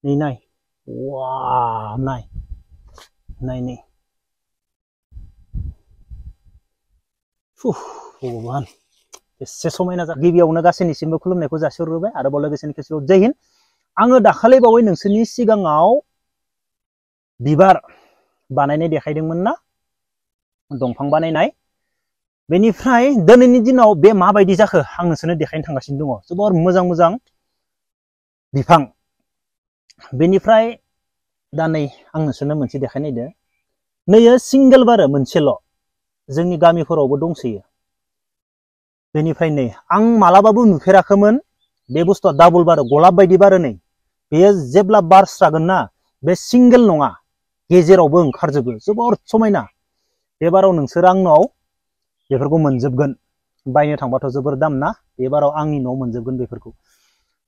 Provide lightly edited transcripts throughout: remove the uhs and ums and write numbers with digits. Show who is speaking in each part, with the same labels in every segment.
Speaker 1: नै नाय वाव नाय नाय नै भगवान एसे समायना जा गिबियावनो गासैनिसिमबो खुलुमनायखौ जासिहरबाय आरोबाव लोगोसेनो खेबसेबाव जय हिन्द। आङो दाखालि बावै नोंसोरनि सिगाङाव बिबार बानायनाय देखायदोंमोन ना, दंफां बानायनाय। बेनिफ्राय दिनैनि दिनाव बे माबायदि जाखो आं नोंसोरनो देखायनो थांगासिनो दङ। जोबोर मोजां मोजां बिफां। बेनिफ्राय दा नै आं नोंसोरनो मोनसे देखायनायदो। नैयो सिंगेल बारो मोनसेल', जोंनि गामिफोरावबो दंसोयो। बेनिफ्राय नै आं मालाबाबो नुफेराखैमोन बे बुस्थुआ डाबल बारो, गलाब बायदि बारो। नै बेयो जेब्ला बारस्रागोन ना, बे सिंगेल नङा, गेजेरावबो ओंखारजोबो, जोबोर समायना। बे बाराव नोंसोर आंनाव बेफोरखौ मोनजोबगोन। बायनो थांबाथ' जोबोर दाम ना, बे बाराव आंनि न'आव मोनजोबगोन बेफोरखौ।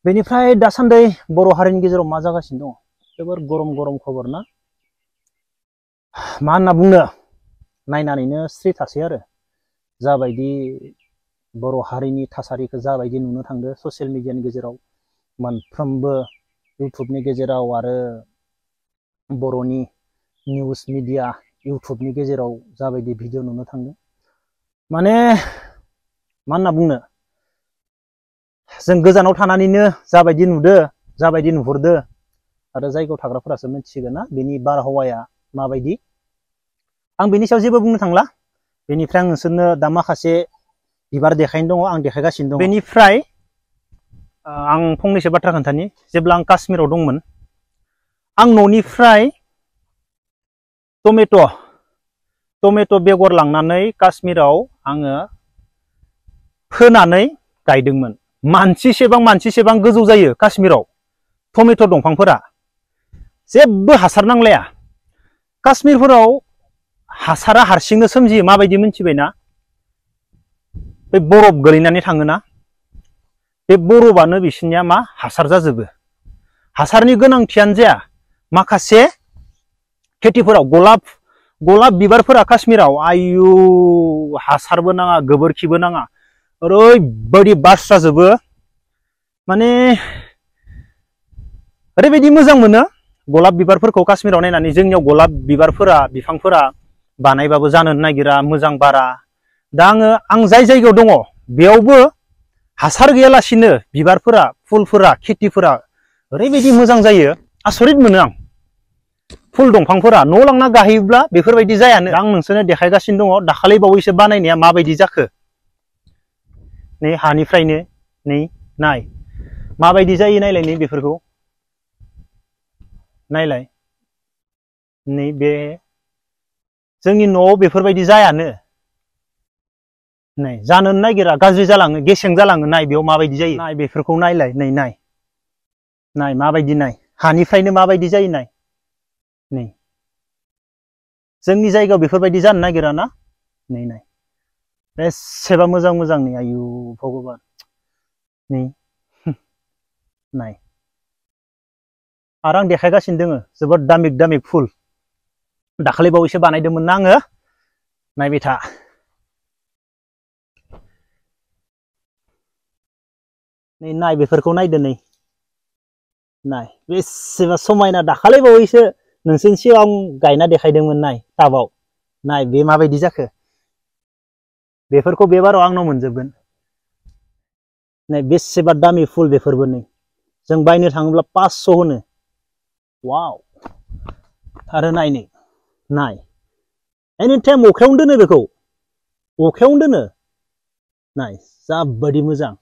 Speaker 1: बेनिफ्राय दासान्दि बर' हारिनि गेजेराव मा जागासिनो दङ? जोबोर गरम गरम खबर ना, मा होनना बुंनो, नायनानैनो स्रि थासै आरो जाबायदि बर' हारिनि थासारिखौ जाबायदि नुनो थांदो ससियेल मिडियानि गेजेराव, मोनफ्रोमबो इउटुबनि गेजेराव आरो बर'नि निउस मिडिया इउटुबनि गेजेराव जाबायदि भिडिअ नुनो थांदों, माने मा होनना बुंनो, जों गोजानाव थानानैनो जाबायदि नुदो, जाबायदि नुहुरदो, आरो जायगायाव थाग्राफोरासो मिथिसिगोन ना बेनि बारहावाया माबायदि। आं बेनि सायाव जेबो बुंनो थांला। बेनिफ्राय आं नोंसोरनो दा माखासे बिबार देखायनो दङ, आं देखायगासिनो दङ। बेनिफ्राय आं फंनैसो बाथ्रा खोन्थानि। जेब्ला आं काश्मीराव दंमोन, आं न'निफ्राय टमेट' बेगर लांनानै काश्मीराव आङो फोनानै गायदोंमोन। मानसिसेबां गोजौ जायो काश्मीराव टमेट' दंफांफोरा, जेबो हासार नांलाया। काश्मीरफोराव हासारा हारसिंनो सोमजियो, माबायदि मिथिबायना? बे बरफ गोलैनानै थाङोना, बे बरफानो बिसोरनिया मा हासार जाजोबो। हासारनि गोनांथियानो जाया। माखासे खेथिफोराव गलाब बिबारफोरा काश्मीराव आयु हासारबो नाङा, गोबोरखिबो नाङा, ओरैबायदि बारस्राजोबो, माने ओरैबायदि मोजां मोनो गलाब बिबारफोरखौ काश्मीराव नायनानै। जोंनियाव गलाब बिबारफोरा बिफांफोरा बानायबाबो जानो नागिरा, मोजां बारा। दा आं जाय जायगायाव दङ बेयावबो हासार गैयालासिनो बिबारफोरा, फुलफोरा, खेथिफोरा ओरैबायदि मोजां जायो, आसरित मोनो आं। फुल दंफांफोरा न'आव लांना गाहैयोब्ला बेफोरबायदि जायानो। आं नोंसोरनो देखायगासिनो दङ दाखालि बावैसो बानायनाया माबायदि जाखो। नै हानिफ्रायनो नै नाय माबायदि जायो नायलाय, नै बेफोरखौ नायलाय। नै बे जोंनि न'आव बेफोरबायदि जायानो। नै जानोनो नागिरा, गाज्रि जालाङो, गेसें जालाङो। नाय बेयाव माबायदि जायो, नाय बेफोरखौ नायलाय। नै नाय माबायदि, नाय हानिफ्रायनो माबायदि जायो नाय। नै जोंनि जायगायाव बेफोरबायदि जानो नागिरा ना। नै नाय बेसेबा मोजां मोजां। नै आयु भगबान, नै नाय। आरो आं देखायगासिनो दङ जोबोद दामिक फुल। दाखालि बावैसो बानायदोंमोन ना आङो, नायबाय था। नै नाय बेफोरखौ नायदो। नै नाय बेसेबा समायना। दाखालि बावैसो नोंसोरनि सिगाङाव आं गायना देखायदोंमोन। नाय टाबाव, नाय बे माबायदि जाखो। बेफोरखौ बे बाराव आंनाव मोनजोबगोन। नै बेसेबा दामि फुल बेफोरबो। नै जों बायनो थाङोब्ला 500 होनो। वाव। आरो नाय एनि टाइम अखायावनो दोनो, बेखौ अखायावनो दोनो। नाय जाबायदि मोजां।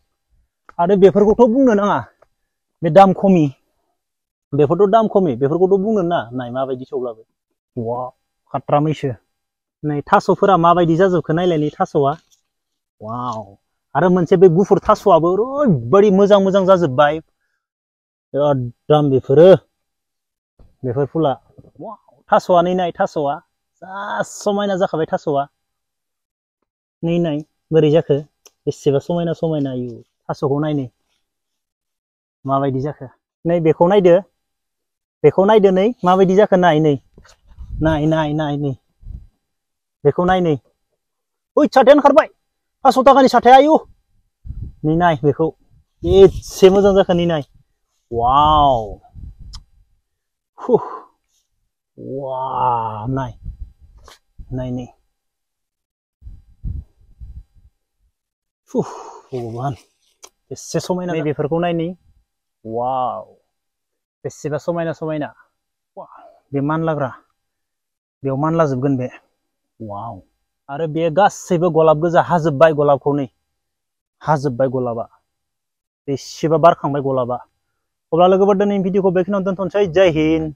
Speaker 1: आरो बेफोरखौथ' बुंनो नाङा, बे दाम खमि, बेफोरथ' दाम खमि, बेफोरखौथ' बुंनो नाङा। नाय माबायदि थेवब्लाबो वाव खाट्रा मैसो। नै थास'फोरा माबायदि जाजोबखो नायलाय। नै थास'आ वाव। आरो मोनसे बे गुफुर थास'आबो ओरैबायदि मोजां जाजोब्बाय एकदम। बेफोर फुला थास'आ। नै नाय थास'आ जा समायना जाखाबाय थास'आ। नै नाय बोरै जाखो, बेसेबा समायना आयु थास'खौ नाय, नै माबायदि जाखो। नै बेखौ नायदो, नै माबायदि जाखो। नाय नै बेखौ नाय। नै ओइ साथायानो खारबाय, 500 थाखानि साथाया। आयु नै नाय बेखौ बेसे मोजां जाखो। नै नाय वाव। वाह नाय नै भगवान बेसे समायना बेफोरखौ नायनि वाव बेसेबा समायना समायना बे मानलाग्रा बेयाव मानलाजोबगोन बे वाव आरो बे गासैबो गलाब गोजा हाजोबबाय गलाबखौ नै हाजोबबाय गलाबा बेसेबा बारखांबाय गलाबा अब्ला लोगोफोर दिनै भिडिअखौ बेखिनियावनो दोनथ'नोसै जय हिन्द।